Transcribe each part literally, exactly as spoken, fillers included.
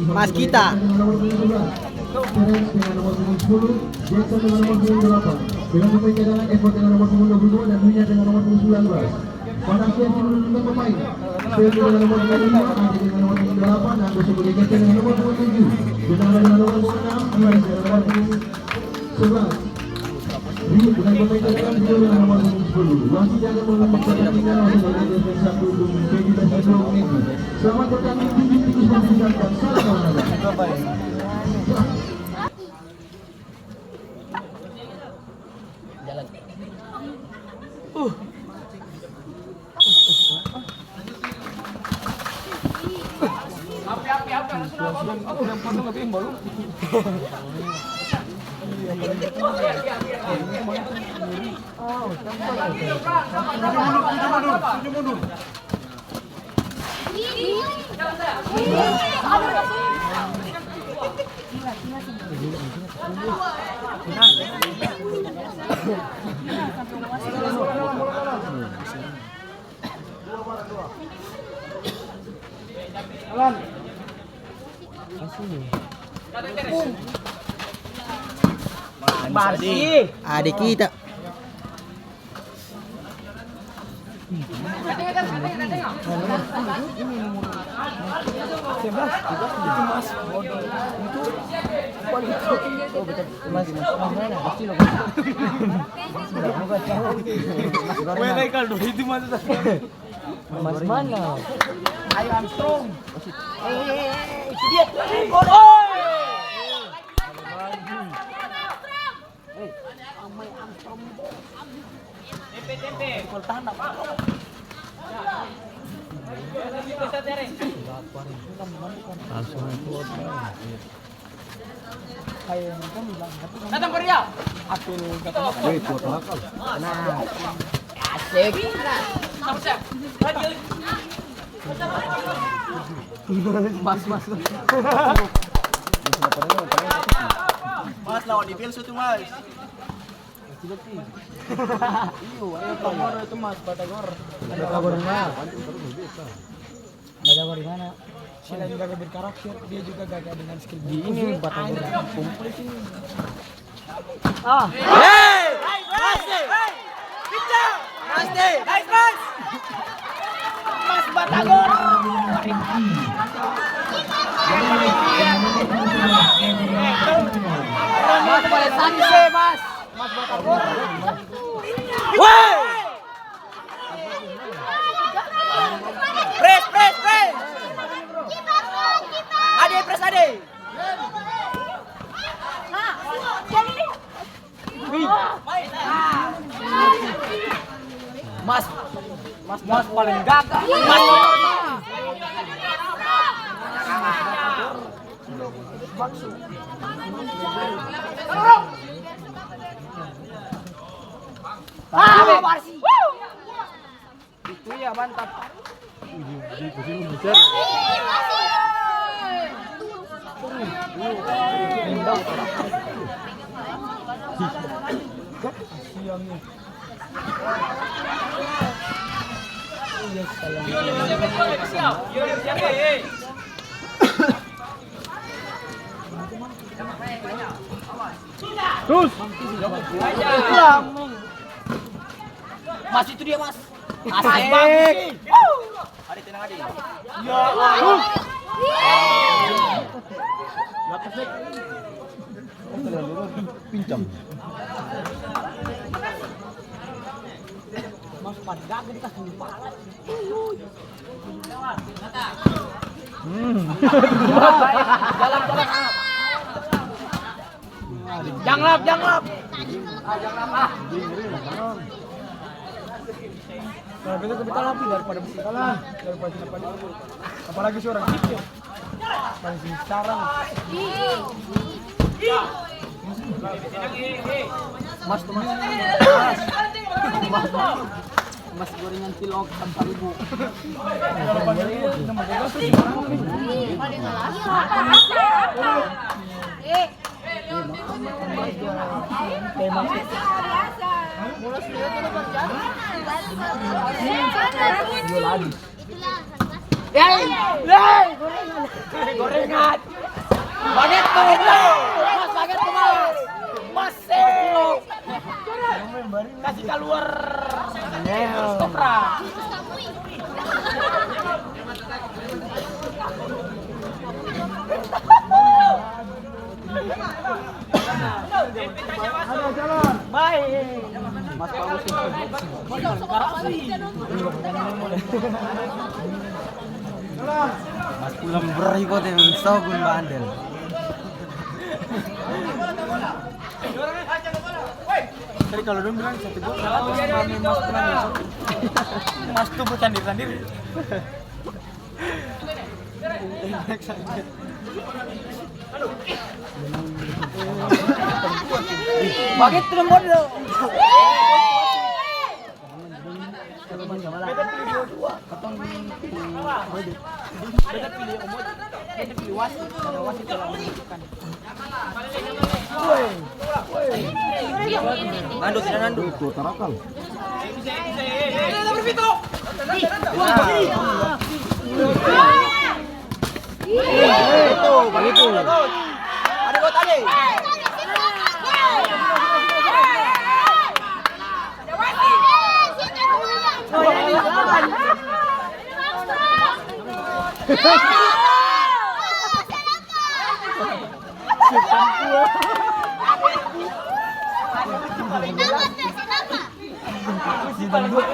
Mas kita. Perez dengan nomor punggung sepuluh, Jackson dengan nomor punggung delapan. Dengan pemain cadangan, Edward dengan nomor punggung dua puluh dua, dan William dengan nomor punggung sembilan belas. Pada akhir, sepuluh pemain. Stanley dengan nomor punggung lima, Andi dengan nomor punggung delapan, Agus sebagai kapten dengan nomor punggung tujuh. Jonathan dengan nomor punggung enam, William dengan nomor punggung sebelas. Rio dengan pemain cadangan, Rio dengan nomor punggung sepuluh. Wasit yang akan memimpin pertandingan, wasit dari F P satu untuk menjadi best of dua menit. Selamat bertanding, tunjuk tikus, mempersiapkan. Salam olahraga. Barsih. Ade kita. Mas mana? Mas mana? Ayo, Armstrong. Eh, eh, eh, itu dia. Gol. Oi. Langsung upload, Bang. Datang Korea. Weh, kuat akal. Nah. Asik. Mas, mas. Mas, lawan di Bilsu tuh, Mas. Iyo, ayo, Togor itu, Mas, Batagor. Batagor mana? Batagor di mana? Selain gagal berkarakter, dia juga gagal dengan skill. Di ini, Batagor. Komplit ini. Ah. Hei! Mas deh! Kencang! Mas deh! Guys, Mas! Mas Batagor! Orang Mas pada santai, Mas! Mas Batagor! Woi! Pres, pres, pres! Ade, pres, ade! Wih. Mas, mas, mas paling gagah. Mas. Ah, Barsi. Itu ya, mantap. Terus. Mas, itu dia, Mas. Asik. Asik. Ade, tenang, ade. Ya. Pincang. Mas, pada gagal dikasih pala. Hmm. Jalan, jalan. Janglap, janglap. Ah, janglap, ah. Nah, beta, beta rapi daripada, daripada, daripada, apalagi seorang kecil. Paling sekarang. Mas tuh, Mas. Mas. Mas, Mas. Mas gorengan cilok empat ribu. Hei, hei, gorengan. Gorengan. Bagitu, Mas, bagitu, Mas. Mas, eh. Kasi kaluar. Stop, Ra. Bae. Mas pulang beri kote sogun bandel. Tadi kalau dong bilang satu gol seratus, rame Mas pulang ya. Mas tuh bukan sendiri-sendiri. Bagitu dong, bodoh. Beta pilih dua-dua. Beta pilih Om Ojek. Beta pilih wasit. Karena wasit kalau menentukan. Nando, sini, Nando. Tuh, tarakal. Itu, bagitu. Ada buat tadi.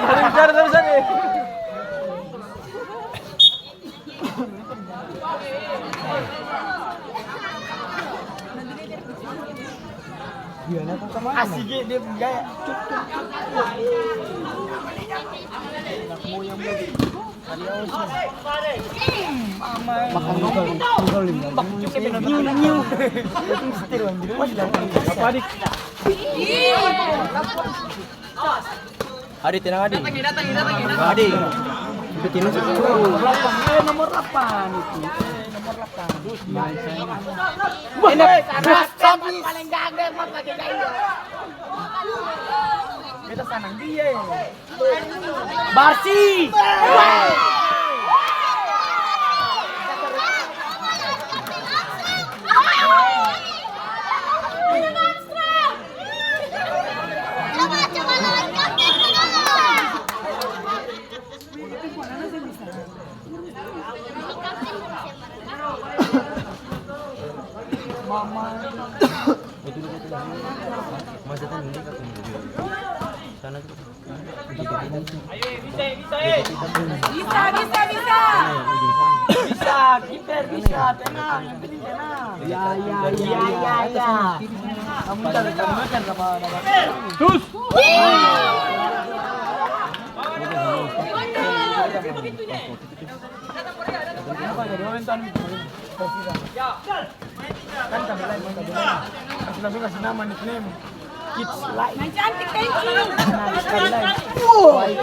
Tarik, tarik, tarik, tarik. Asik, dia pung gaya. Cuk, cuk, cuk. Anak moyang, bro. Makan noodle, noodle ini. Nyiu, nyiu. Apa, Dik? Adi, tenang, Adi. Adi. Itu tenang, satu. Nomor delapan. Eh, nomor delapan itu. Eh, nomor delapan. Ini, Mas, paling gagah, Mas, pakai gaya. Beta sanang dia. Barsi. Mama. Sana. Bisa, bisa, bisa. Bisa, kiper bisa, tenang, yang penting tenang. Ya, ya, ya, ya, ya. Kamu cari, kamu cari, apa, apa? Terus. Kenapa jadi orang tan? Kan kami lain, kami lain. Kasi nama, nickname. Kids lain. Main cantik, thank you. Nah, sekali lain. Wah, itu.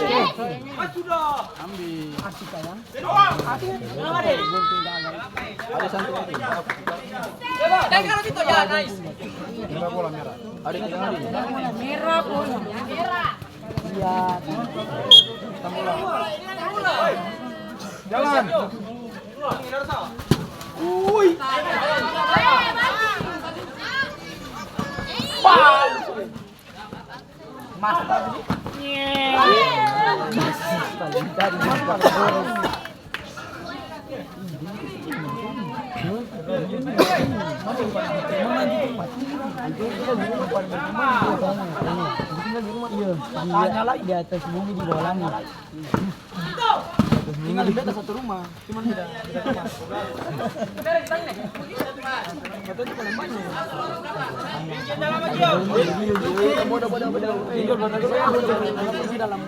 Ambil. Asik, sayang. Asik. Ada satu lagi. Dan kalau gitu, ya, nice. Ada yang lari. Merah, bola. Merah. Iya. Jalan. Ui. Mas, tadi. Mas, paling tadi, Mas, paling boros. Iya, makanya lah di atas bumi, di bawah langit. Tinggal di beta satu rumah, cuman beda, beda rumah. Katanya paling banyak. Tinggal di dalam,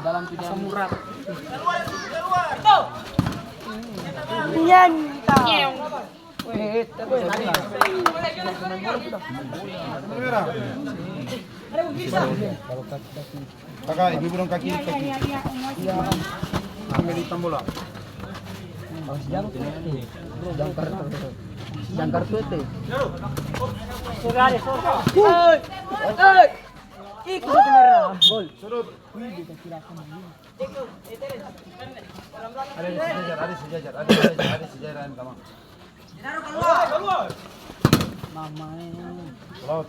dalam asam urat. Nyentang. Kakak, ibu-ibu dong kaki, kaki. Ambil ikan bola. Jangkar tuh. Jangkar tuh. Hei! Hei! Ikut merah. Gol. Ada di sejajar, ada di sejajar, ada di sejajar, ada di sejajar, tamang. Mamae. Laut.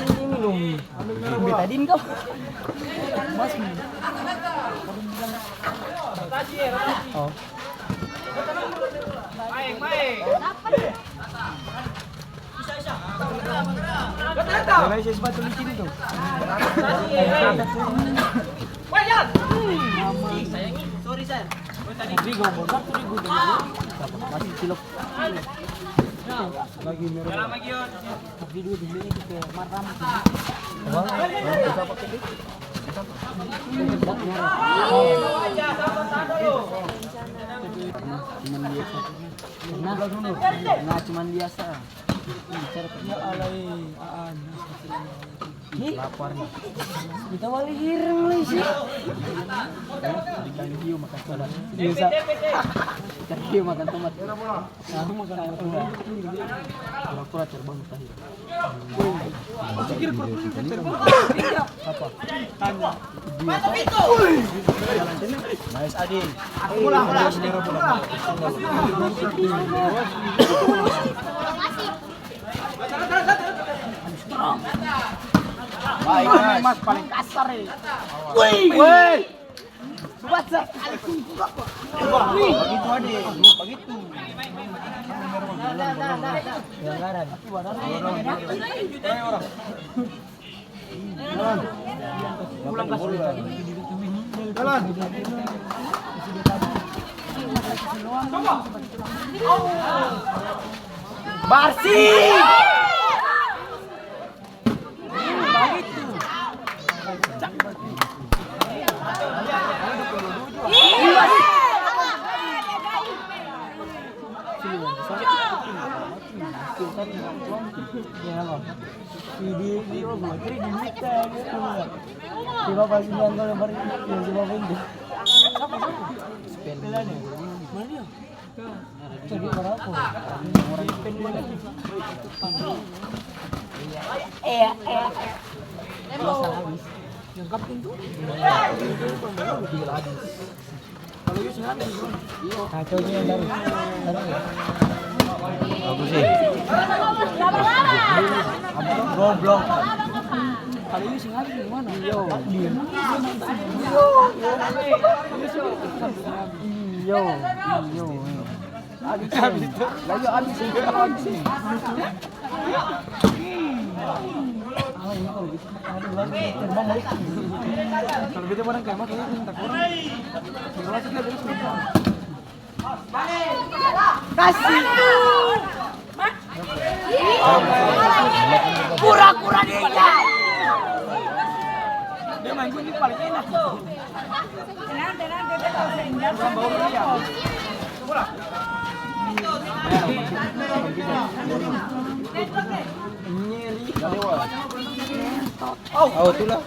Ini minum. Betadin kau. Mas. Oh. Sorry, Sir. Masih cilok. Lagi merah. Tapi dua dunia itu ke maram. Cuman biasa. Nah, nah, cuman biasa. Ya Allah, eh, Aan. Lapar nih. Kita wali hirang nih sih. Ikan hiu makan tomat. Biasa. Ikan hiu makan tomat. Pura-pura terbang mustahil. Apa? Tanya. Nice, Adi. Baik, Mas, paling kasar ini. Woi. Woi. Baca. Begitu, Ade. Begitu. Pelanggaran. Jalan. Barsih. Bagus sih. Goblok. Kalau ini sih habis gimana? Yo. Yo. Yo. Habis. Lagi habis. Kalau beta barang kayak makanya minta kurang. Kasih. Pura-pura dia. Dia main gunting paling enak. Tenang, tenang, dia tahu senjata. Nyeri. Oh, itulah.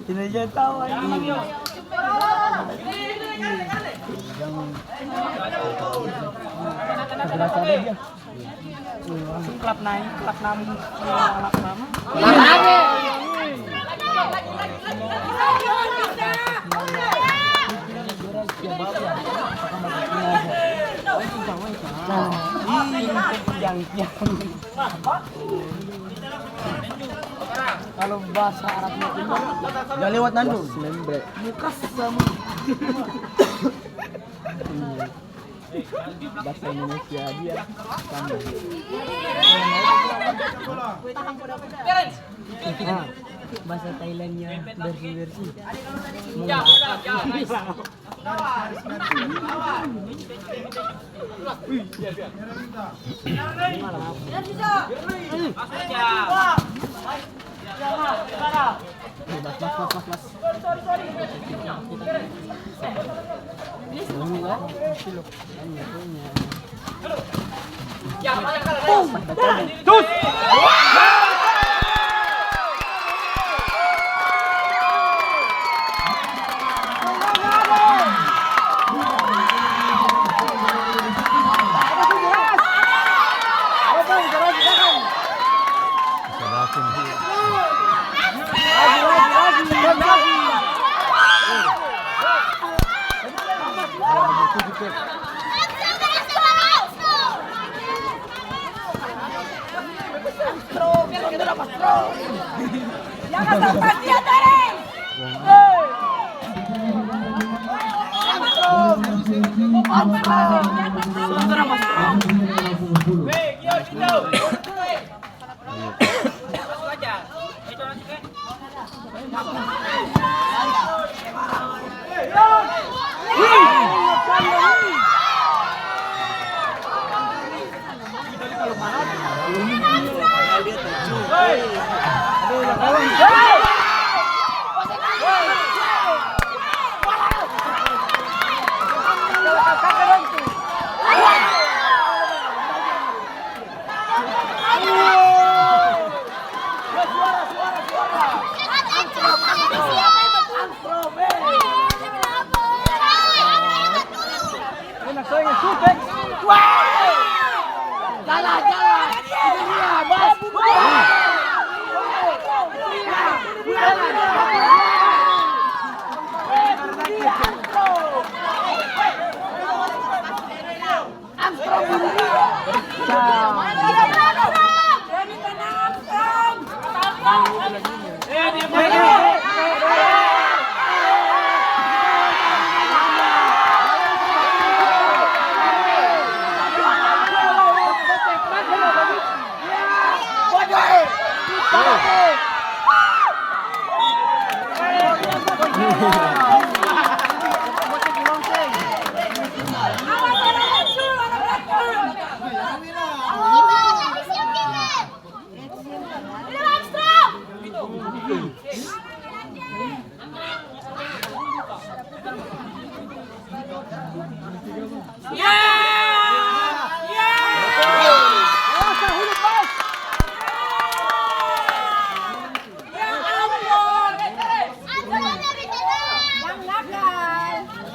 Ini aja tahu, anjing. Langsung klap naik, klap namu, klap namu. Ih, yang, yang. Kalau bahasa Arabnya itu, jang lewat nandu. Bos membre. Mukas sama. Bahasa Indonesia dia sama. Nah, bahasa Thailandnya bersih-bersih.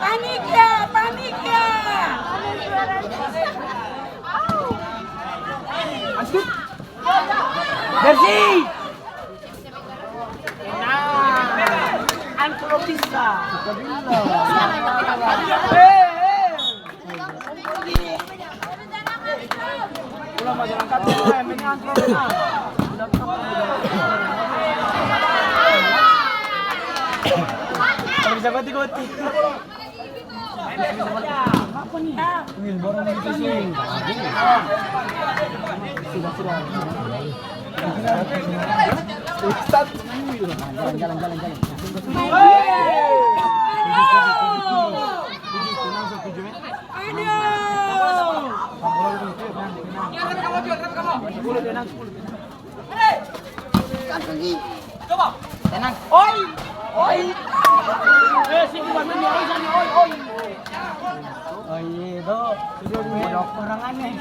Panitia, panitia. Bersih. Tenang. Antropista. Kalau bisa goti-goti. Jalan, jalan, jalan, jalan. Tenang. Oi. Oi. Eh, sini, Bang, ini, oi, sana, oi, oi. Oh, iya, tuh. Ada orang aneh.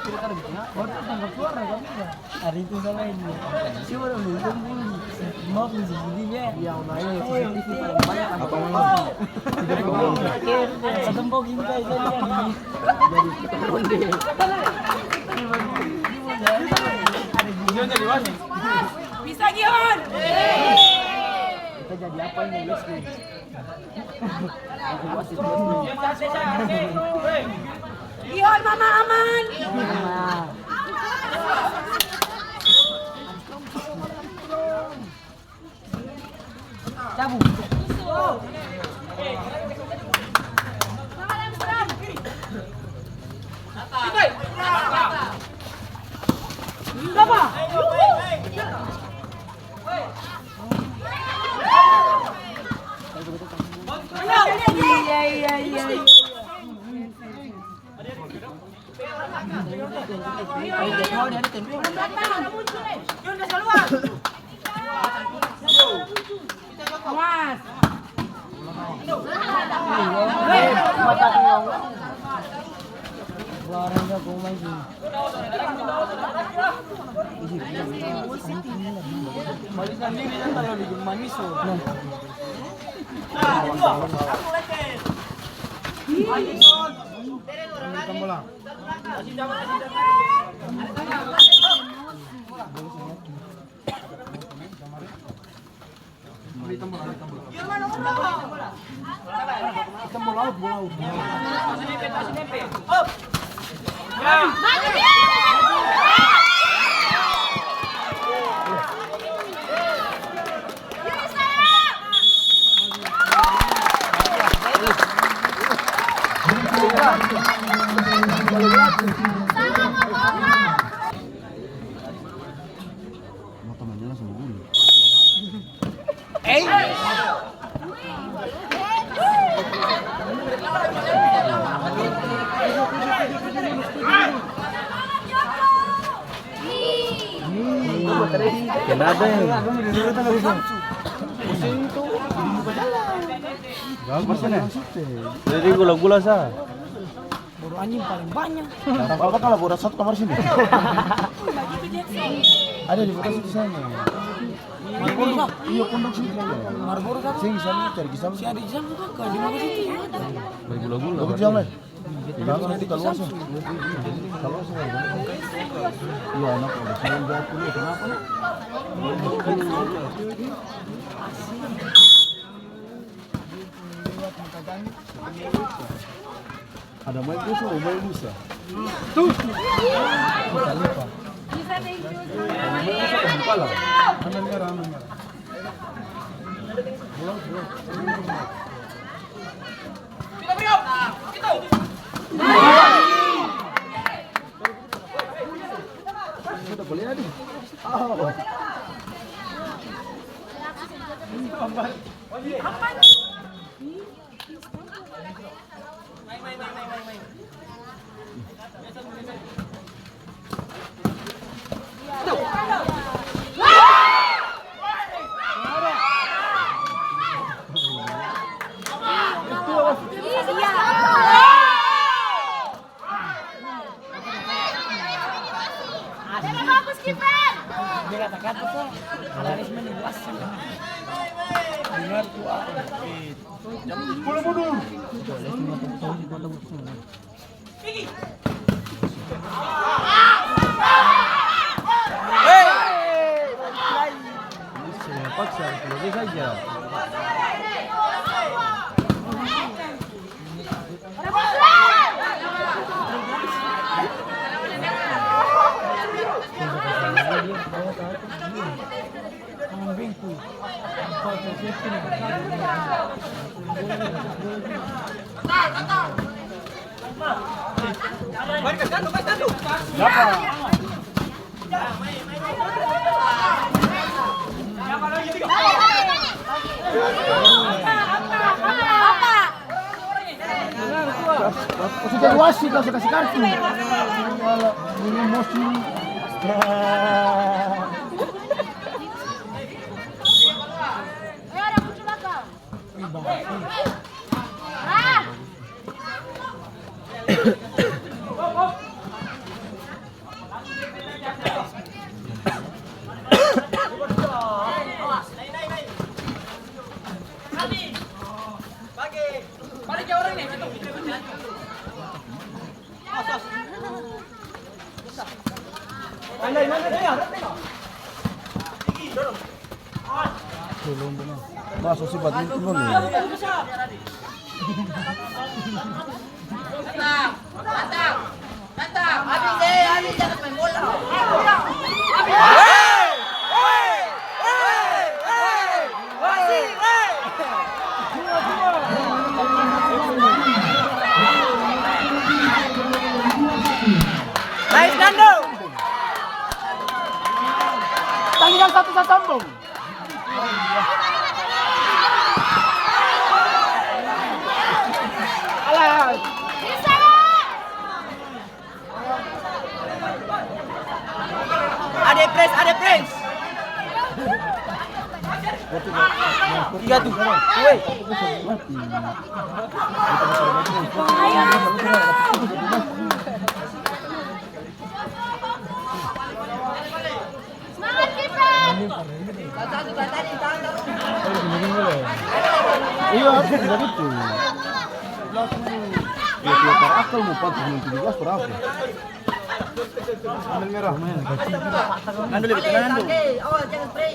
Baru tangkap suara kami ya. Hari itu sama ini. Coba dong nonton dulu. Maaf nih, C C T V ya. Iya, Om, ini C C T V paling banyak. Apa, Om? Tidak, Om. Oke, satu mpok ini, guys, ini. Jadi, kita ronde. Bisa, Gion. Kita jadi apa ini, guys? Gihon, mama aman. Cabut. Iya, iya, iya, iya. Awas. Kenapa? Jadi gula-gula sa. Baru anjing paling banyak. Apa-apa kalau bodas satu kamar sini. Ada di bodas itu sana. Marlboro, iya, pondok situ. Marlboro kan? Sini, sana cari kisah. Si ada di sana juga, di mana situ? Ada. Beli gula-gula. Bagus, jangan. Jangan nanti kalau usah. Kalau usah. Iya, anak udah sembilan belas puluh, kenapa? Ada mai kusu, ada mai lusa. Tuh. Ada mai kusu, ada mai pala. Ada merah, ada merah. Belum, belum. Sudah boleh, aduh. Oh. Beta kata-kata sa, ala resmen di luas sa. Dengar tu, ah, eh, jam sepuluh mundur. Paksa, paksa, paksa saja. Sudah wasit, langsung kasih kartu. Ini emosi. Maso sifat itu dulu. Nice, Nando. Tanggal satu sa sombong. Alah. Ade pres, ade pres. Tiga tuh. Woi. Semangat kita. Iya, harus bisa gitu. Iya, iya, akal mau pantas main tujuh belas berapa? Ambil merah, main. Nandu lebih tenang, Nandu. Awas, jangan spray.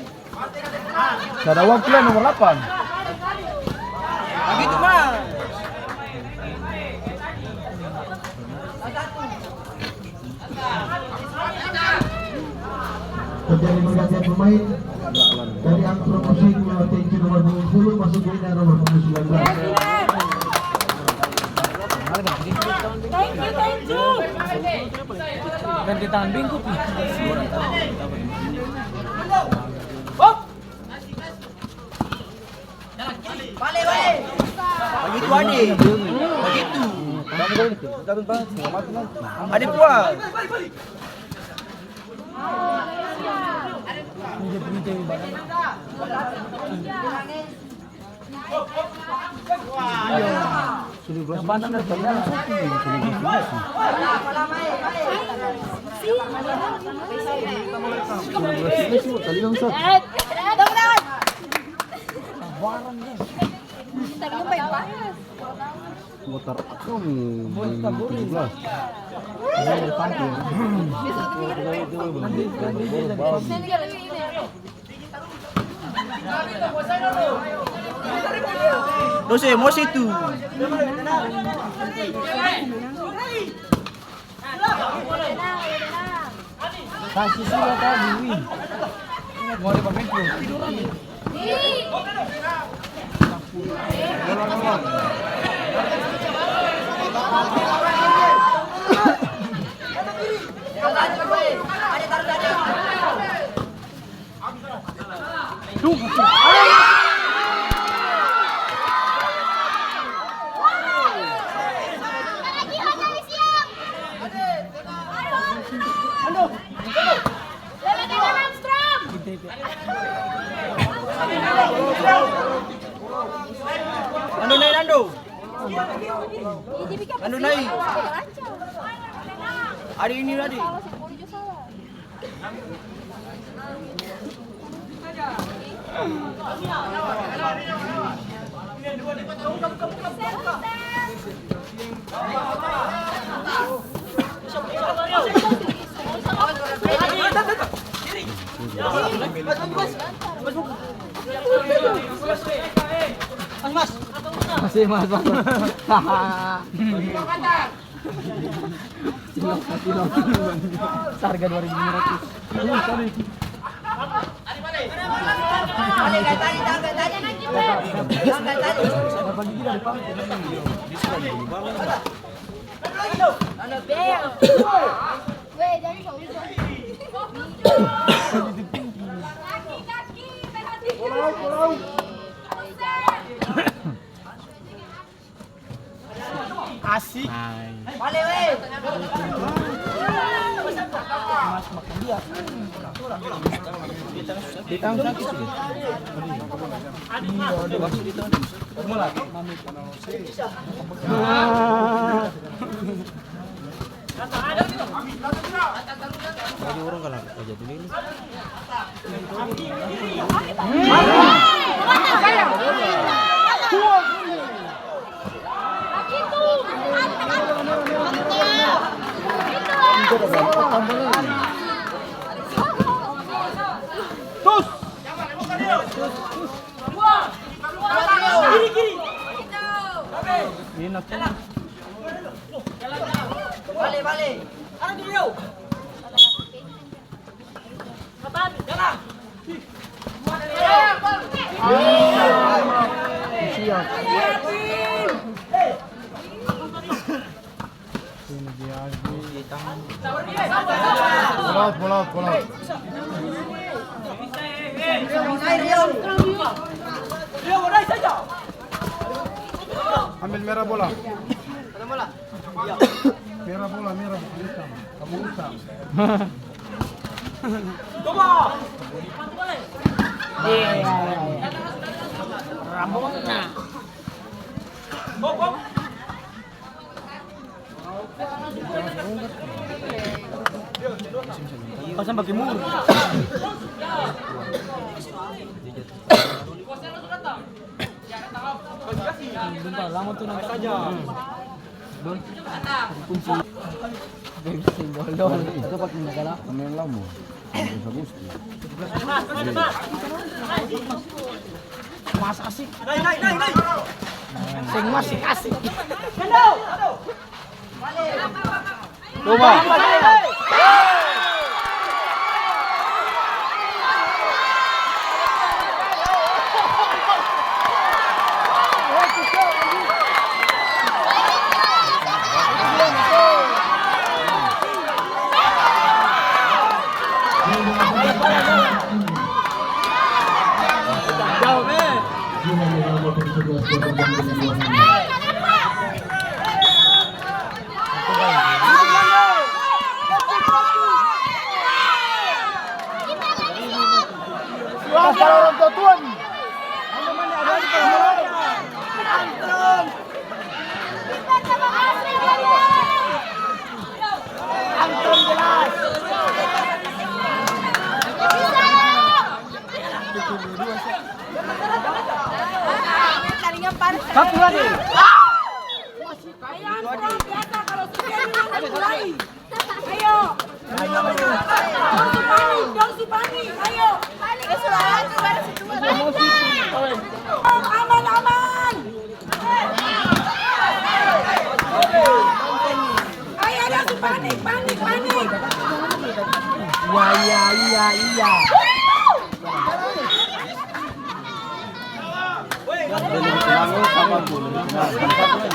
Sadawa pula nomor delapan. Bagitu, Mas. Terjadi pergantian pemain dari Angkro Musik lewat T C nomor punggung sepuluh masuk ke Ina nomor punggung sembilan belas. Thank you, thank you. Ganti tangan bengkok. Hop. Bagitu, ade. Bagitu. Ade puas. Motor akang tujuh belas. Dosa emosi tu. Kasi sudah tadi, wih. Mau ada pemain tuh. Anu nae, Nando. Anu nae. Adi ini, Adi. Masih, Mas, Mas. Seharga dua ribu lima ratus. Asik. Tadi orang kalo jadi ini. Tus. Enak. Bale, bale. Siap. Ini dia, pull out, pull out, pull out. Ambil merah bola. Merah bola, merah, bukan hitam. Kamu hitam. Iya, iya, iya. Ramona. Pasang pakai mur. Bentar, lama tuh nonton. Dong. Kunci. Itu pakai segala. Pemain lama. Bagus, bagus. Mas asik. Seng mas asik. Coba. Pas kalau orang tua-tua nih. Satu lagi. Ayo, Armstrong, biasa kalau susah ini, mulai. Ayo. Dong su panik, dong su panik, ayo. Aman, aman. Ayo, dong su panik, panik, panik. Iya, iya, iya, iya.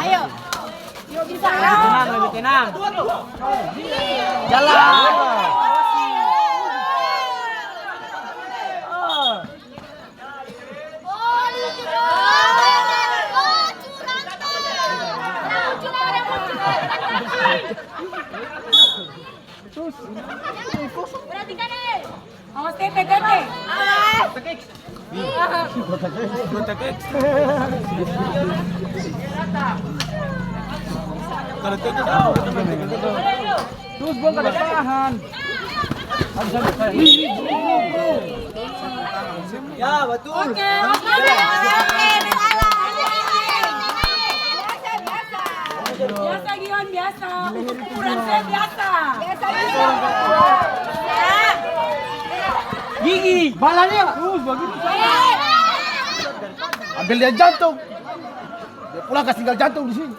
Ayo. Lebih tenang, lebih tenang. Jalan. Berarti kan, eh. Awas tete, tete. Awas. Terus buang kada tahan. Ya, betul. Oke, oke, oke, oke. Biasa, Gion, biasa. Ukuran saya biasa. Gigi. Balanya. Terus bagitu. Ambil dia jantung. Dia pulang kasih tinggal jantung di sini.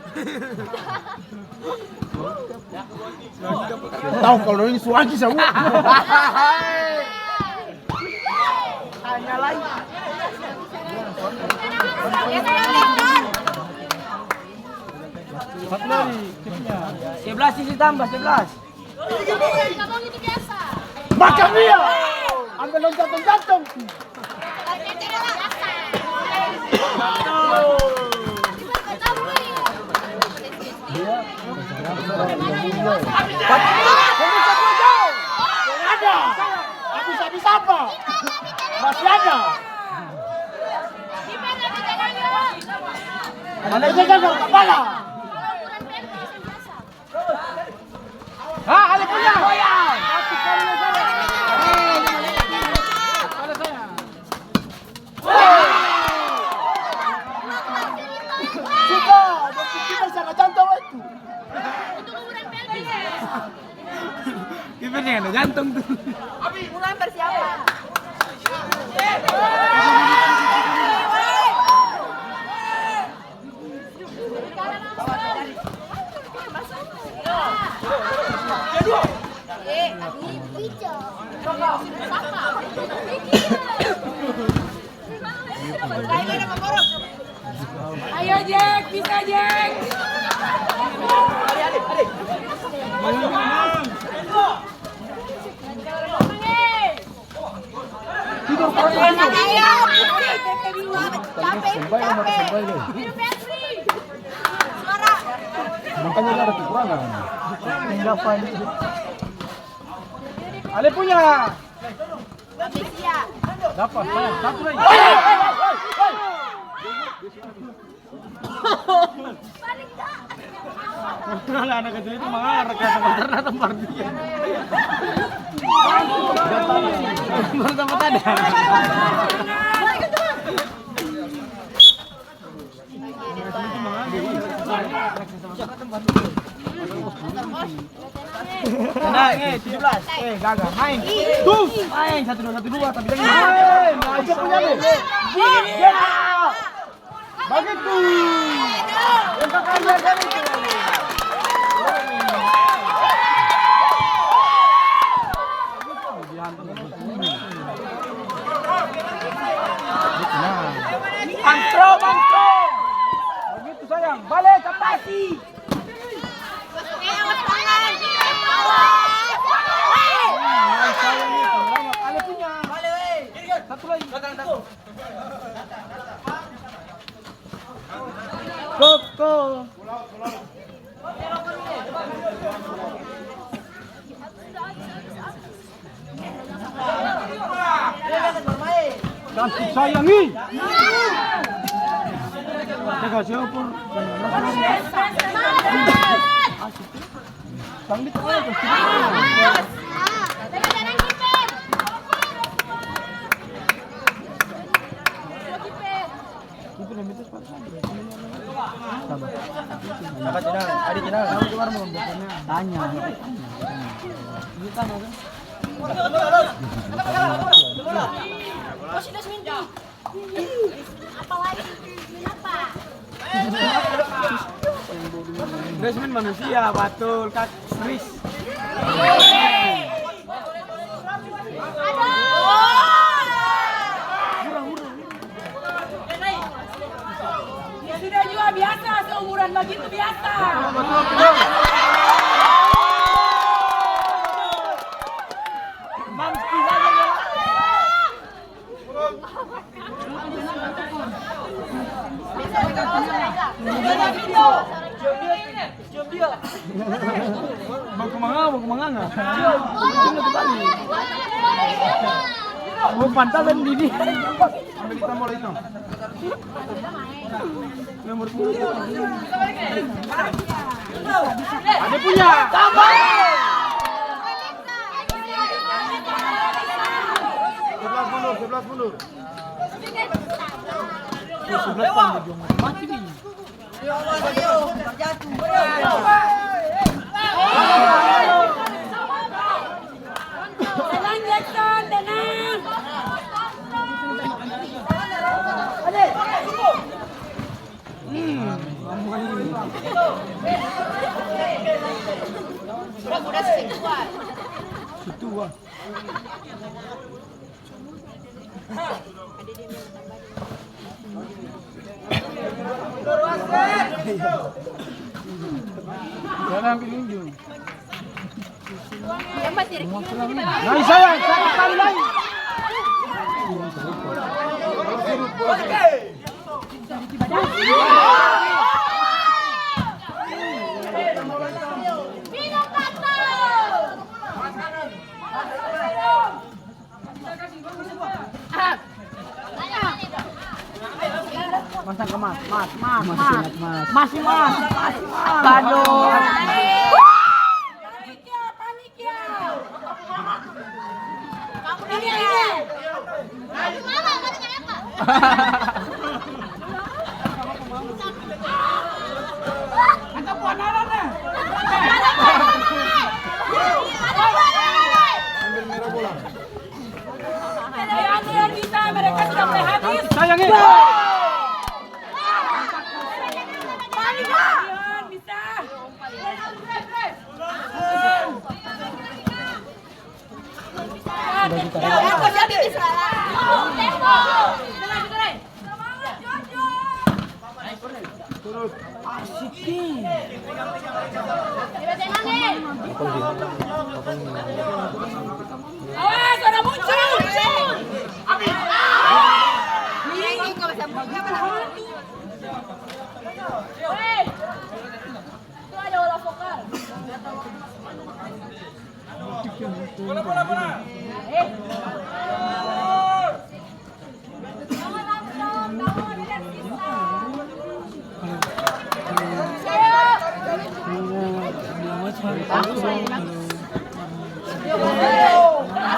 Tahu kalau ini suagi semua. Tanya lagi. Sebelas isi tambah, sebelas. Makan dia. Ambil loncatan jantung. Ada. Habis-habis apa? Masih ada. Mana dia gagal kepala? Ah, ale punya. Sudah, dia pikir sana jantung itu. Kan yang ada jantung tuh. Kurang persiapan. Ayo, Jack, bisa, Jack. Capek, capek. Makanya dia ada kekurangan. Ale punya. Dapat, sayang. Satu lagi. Kalau anak kecil itu mengarah ke tempat ternak tempat dia. Baru tempat ada. Tenang, eh, tujuh belas. Eh, gagal. Main. Tuh, main. Satu dua, satu dua, tapi jangan. Eh, nah, itu punya, deh. Ya. Bagitu. Yang kakak lihat dari itu. Nah. Bantro, bantro. Begitu, sayang. Bale, kapasi. Satu lagi. Koko. Cantik sayang, ih. Tega siapa? Cantik. Sabar. Sabar, tenang. Adi, tenang. Tanya. Desmond manusia, batul, Kak Ris. Ya sudah jua biasa, seumuran bagitu biasa. Mamski saja ya. Baku manganga, baku manganga. Mau pantalan di dia. Ambil hitam, bola hitam. Nomor sepuluh. Ada punya. Tambah. Sebelas mundur, sebelas mundur. Sebelas mundur. Mati nih. Tenang, Jackson, tenang. Hmm. Udah, udah, sisi tua. Sisi tua. Nah, saya, satu kali lagi. Masang ke mas, mas, mas, mas. Masih mas, masih mas. Aduh. Panik ya, panik ya. Ini, ini. Ada buah naran, eh. Ada buah naran, eh.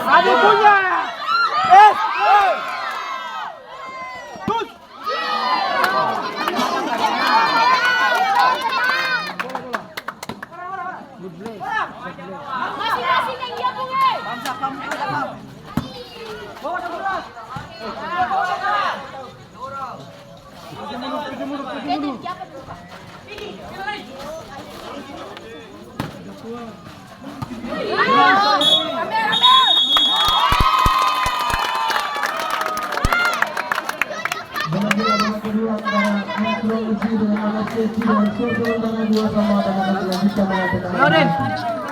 Adu punya. Eh, eh. Tus. Bola kedua antara Metro Uji dengan Anak Kecil dan skor sementara dua sama, teman-teman, lanjutkan dengan pertandingan.